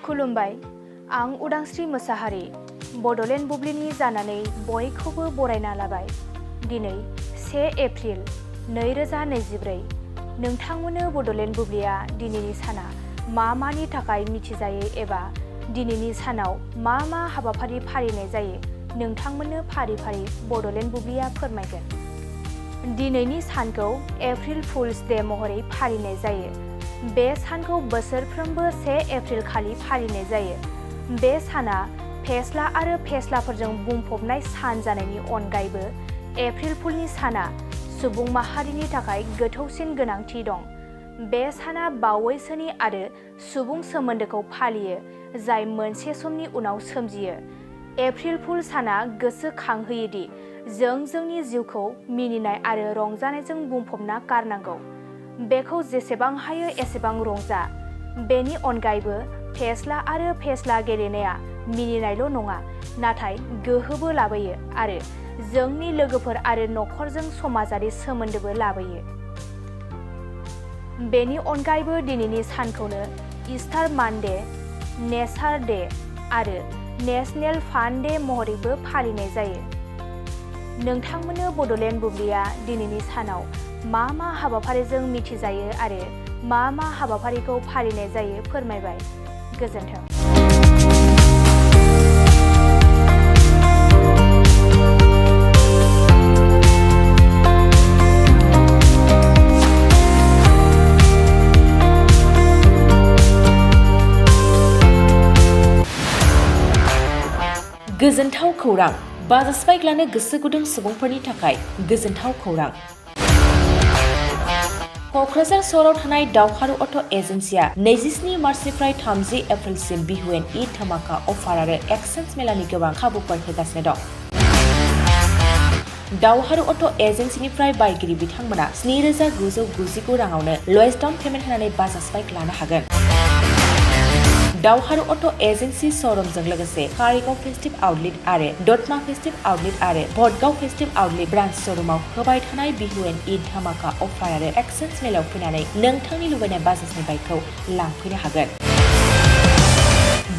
खुलुमबाय, आं उदांस्रि मोसाहारि बड'लेण्ड बुब्लिनि जानानै बयखौबो बरायना लाबाय। दिनै 1 एप्रिल 2024। नोंथांमोननो बड'लेण्ड बुब्लिया दिनैनि साना मानि थाखाय मिथिजायो एबा दिनैनि सानाव मा हाबाफारि फालिनाय जायो नोंथांमोननो फारि फारि बड'लेण्ड बुब्लिया फोरमायगोन। दिनैनि सानखौ एप्रिल फुल्स डे महरै फालिनाय जायो। बे सानखौ बोसोरफ्रोमबो 1 एप्रिल खालि फालिनाय जायो। बे साना फेस्ला आरो फेस्लाफोरजों बुंफबनाय सान जानायनि अनगायैबो एप्रिल फुलनि साना सुबुं माहारिनि थाखाय गोथौसिन गोनांथि दं। बे साना बावैसोनि आरो सुबुं सोमोन्दोखौ फालियो जाय मोनसे समनि उनाव सोमजियो। एप्रिल फुल साना गोसोखांहोयोदि जों जोंनि जिउखौ मिनिनाय आरो रंजानायजों बुंफबना गारनांगौ। बेखौ जेसेबां हायो एसेबां रंजा। बेनि अनगायैबो फेस्ला आरो फेस्ला गेलेनाया मिनिनायल' नङा, नाथाय गोहोबो लाबोयो आरो जोंनि लोगोफोर आरो नखरजों समाजारि सोमोन्दोबो लाबोयो। बेनि अनगायैबो दिनैनि सानखौनो इस्टार मानडे, नेचार डे आरो नेशनेल फान डे महरैबो फालिनाय जायो। नोंथांमोननो बड'लेण्ड बुब्लिया दिनैनि सानाव मा हाबाफारिजों मिथिजायो आरो मा हाबाफारिखौ फालिनाय जायो फोरमायबाय। गोजोन्थों। गोजोनथाव खौरां, बाजाज बाइक लानो गोसो गुदुं सुबुंफोरनि थाखाय गोजोनथाव खौरां। क'क्राझार सहराव थानाय दावहारु अट' एजेन्सिया 27 मार्चनिफ्राय 30 एप्रिलसिम बिहु एन्ड ईद धमाका अफार आरो एक्सचेन्ज मेलानि गोबां खाबुफोर होगासिनो दं। दावहारु अट' एजेन्सिनिफ्राय बायगिरि बिथांमोना 7,999 राङावनो लवेस्ट डाउन पेमेन्ट होनानै बाजाज बाइक लानो हागोन। दावहारु अट' एजेन्सि श'रुमजों लोगोसे कारिगाव फेस्टिभ आउटलेट आरो दतमा फेस्टिभ आउटलेट आरो भटगाव फेस्टिभ आउटलेट ब्रान्च श'रुमाव होबाय थानाय बिहु एन्ड ईद धमाका अफार आरो एक्सचेन्ज मेलायाव फैनानै नोंथांनि लुबैनाय बाजाजनि बाइकखौ लांफैनो हागोन।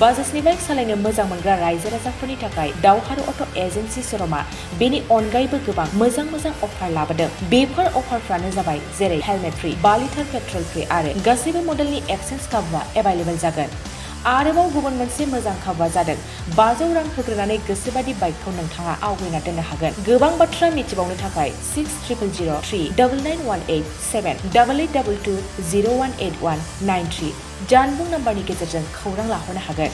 बाजाजनि बाइक सालायनो मोजां मोनग्रा रायजो राजाफोरनि थाखाय दावहारु अट' एजेन्सि श'रुमा बेनि अनगायैबो गोबां मोजां अफार लाबोदों। बेफोर अफारफ्रानो जाबाय जेरै helmet free, 2 litre petrol free आरो गासैबो मडेलनि एक्सचेन्ज खाबुआ एभेलेबेल जागोन। आरोबाव गुबुन मोनसे मोजां खाबुआ जादों 500 रां होग्रोनानै गोसोबादि बाइकखौ नोंथाङा आवगायना दोननो हागोन। गोबां बाथ्रा मिथिबावनो थाखाय 6000039918 78822018193 जानबुं नाम्बारनि गेजेरजों खौरां लाहरनो हागोन।